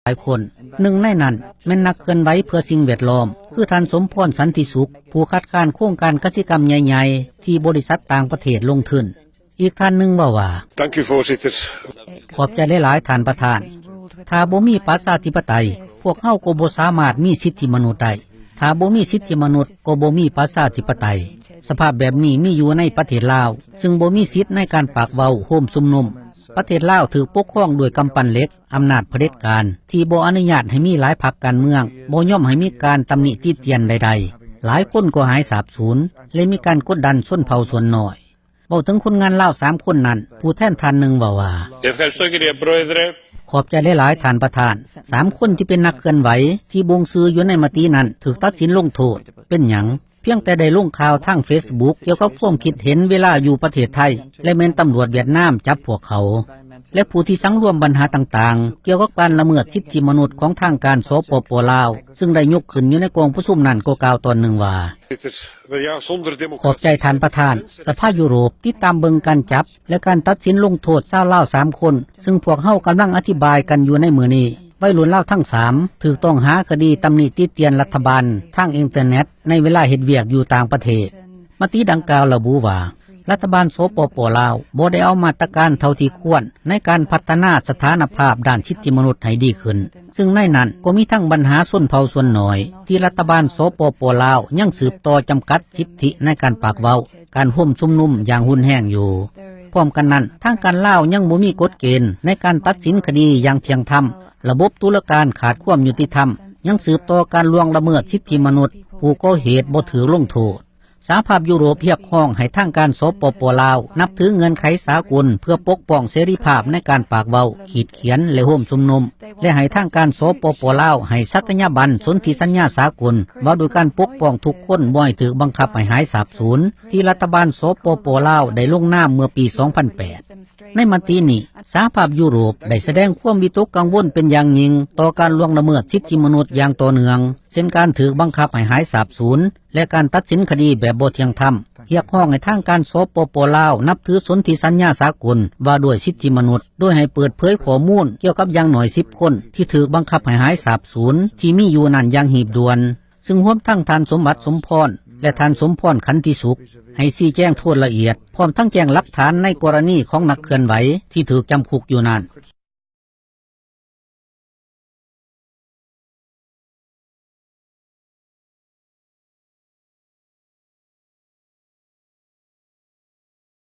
າຍຄົນ. ໜຶ່ງໃນນັ້ນແມ່ນນັກເຄື່ອນໄຫວເພື່ອສິ່ງແວດລ້ອມ ຄືທ່ານ ສົມພອນ ສັນຕິສຸກ ຜູ້ຄັດຄ້ານໂຄງການກະສິກຳໃຫຍ່ໆ ທີ່ບໍລິສັດຕ່າງປະເທດລົງທຶນ. ອີກທ່ານໜຶ່ງເວົ້າວ່າ Dank u, voorzitter. ຂອບໃຈຫຼາຍໆ ທ່ານປະທານ. ຖ້າບໍ່ມີປະຊາທິປະໄຕ, ພວກເຮົາກໍບໍ່ສາມາດມີສິດທິມະນຸດໄດ້. ຖ້າບໍ່ມີສິດທິມະນຸດ, ກໍບໍ່ມີປະຊາທິປະໄຕ. ສະພາບແບບນີ້ມີຢູ່ໃນປະເທດລາວ, ຊຶ່ງບໍ່ມີສິດໃນການປາກເວົ້າ, ໂຮມຊຸມນຸມ. ປະເທດລາວຖືກປົກຄອງດ້ວຍກຳປັ້ນເຫຼັກ, ອຳນາດຜະເດັດການ ທີ່ບໍ່ອະນຸຍາດໃຫ້ມີຫຼາຍພັກການເມືອງ, ບໍ່ຍອມໃຫ້ມີການຕຳໜິຕິຕຽນໃດໆ. ຫຼາຍຄົນກໍຫາຍສາບສູນ ແລະ ມີການກົດດັນຊົນເຜົ່າສ່ວນນ້ອຍ. ເວົ້າເຖິງຄົນງານລາວສາມຄົນນັ້ນ, ຜູ້ແທນທ່ານໜຶ່ງເວົ້າວ່າ Dev Gaistok, dev Broedrev. ຂອບໃຈຫຼາຍໆ ທ່ານປະທານ. ສາມຄົນທີ່ເປັນນັກເຄື່ອນໄຫວ ທີ່ບົ່ງຊື່ຢູ່ໃນມະຕິນັ້ນ ຖືກຕັດສິນລົງໂທດ. ເປັນຫຍັງ? ພຽງແຕ່ໄດ້ລົງຂ່າວທາງເຟສບຸກ ກ່ຽວກັບຄວາມຄິດເຫັນເວລາຢູ່ປະເທດໄທ ແລະ ແມ່ນຕຳຫຼວດຫວຽດນາມຈັບພວກເຂົາ. ແລະ ຜູ້ທີ່ສັງລວມບັນຫາຕ່າງໆ ກ່ຽວກັບການລະເມີດສິດທິມະນຸດຂອງທາງການ ສປປ ລາວ ຊຶ່ງໄດ້ຍົກຂຶ້ນຢູ່ໃນກອງປະຊຸມນັ້ນ ກໍກ່າວຕອນໜຶ່ງວ່າ Voorzitter, wel ja, zonder democratie. ຂອບໃຈທ່ານປະທານ. ສະພາຢູໂຣບຕິດຕາມເບິ່ງການຈັບ ແລະ ການຕັດສິນລົງໂທດຊາວລາວສາມຄົນ, ຊຶ່ງພວກເຮົາກຳລັງອະທິບາຍກັນຢູ່ໃນມື້ນີ້. ໄວລຸ້ນລາວທັງສາມ ຖືກຕ້ອງຫາຄະດີຕຳໜິຕິຕຽນລັດຖະບານທາງອິນເຕີເນັດ ໃນເວລາເຮັດວຽກຢູ່ຕ່າງປະເທດ. ມະຕິດັ່ງກ່າວລະບຸວ່າ ລັດຖະບານ ສປປ ລາວ ບໍ່ໄດ້ເອົາມາດຕະການເທົ່າທີ່ຄວນ ໃນການພັດທະນາສະຖານະພາບດ້ານສິດທິມະນຸດໃຫ້ດີຂຶ້ນ, ຊຶ່ງໃນນັ້ນກໍມີທັງບັນຫາຊົນເຜົ່າສ່ວນນ້ອຍ ທີ່ລັດຖະບານ ສປປ ລາວ ຍັງສືບຕໍ່ຈຳກັດສິດທິໃນການປາກເວົ້າ, ການໂຮມຊຸມນຸມຢ່າງຮຸນແຮງຢູ່. ພ້ອມກັນນັ້ນ, ທາງການລາວຍັງບໍ່ມີກົດເກນໃນການຕັດສິນຄະດີຢ່າງທ່ຽງທຳ, ລະບົບຕຸລາການຂາດຄວາມຍຸຕິທຳ, ຍັງສືບຕໍ່ການລ່ວງລະເມີດສິດທິມະນຸດ, ຜູ້ກໍ່ເຫດບໍ່ຖືກລົງໂທດ. ສະຫະພາບຢູໂຣບຮຽກຮ້ອງໃຫ້ທາງການ ສປປ ລາວ ນັບຖືເງື່ອນໄຂສາກົນ ເພື່ອປົກປ້ອງເສລີພາບໃນການປາກເວົ້າ, ຂີດຂຽນ ແລະ ໂຮມຊຸມນຸມ ແລະ ໃຫ້ທາງການ ສປປ ລາວ ໃຫ້ສັດຕະຍາບັນສົນທິສັນຍາສາກົນ ວ່າດ້ວຍການປົກປ້ອງທຸກຄົນບໍ່ໃຫ້ຖືກບັງຄັບໃຫ້ຫາຍສາບສູນ ທີ່ລັດຖະບານ ສປປ ລາວ ໄດ້ລົງນາມເມື່ອປີ ສອງພັນແປດ. ໃນມະຕິນີ້, ສະຫະພາບຢູໂຣບໄດ້ສະແດງຄວາມວິຕົກກັງວົນເປັນຢ່າງຍິ່ງຕໍ່ການລ່ວງລະເມີດສິດທິມະນຸດຢ່າງຕໍ່ເນື່ອງ, ເຊັ່ນ ການຖືກບັງຄັບໃຫ້ຫາຍສາບສູນ ແລະ ການຕັດສິນຄະດີແບບບໍ່ທ່ຽງທຳ, ຮຽກຮ້ອງໃຫ້ທາງການ ສປປ ລາວ ນັບຖືສົນທິສັນຍາສາກົນວ່າດ້ວຍສິດທິມະນຸດ, ໂດຍໃຫ້ເປີດເຜີຍຂໍ້ມູນກ່ຽວກັບຢ່າງໜ້ອຍສິບຄົນທີ່ຖືກບັງຄັບໃຫ້ຫາຍສາບສູນທີ່ມີຢູ່ນັ້ນຢ່າງຮີບດ່ວນ, ຊຶ່ງຮວມທັງທ່ານ ສົມບັດ ສົມພອນ ແລະ ທ່ານ ສົມພອນ ຂັນຕິສຸກ, ໃຫ້ຊີ້ແຈງໂທດລະອຽດ, ພ້ອມທັງແຈ້ງຫຼັກຖານໃນກໍລະນີຂອງນັກເຄື່ອນໄຫວທີ່ຖືກຈຳຄຸກຢູ່ນັ້ນ.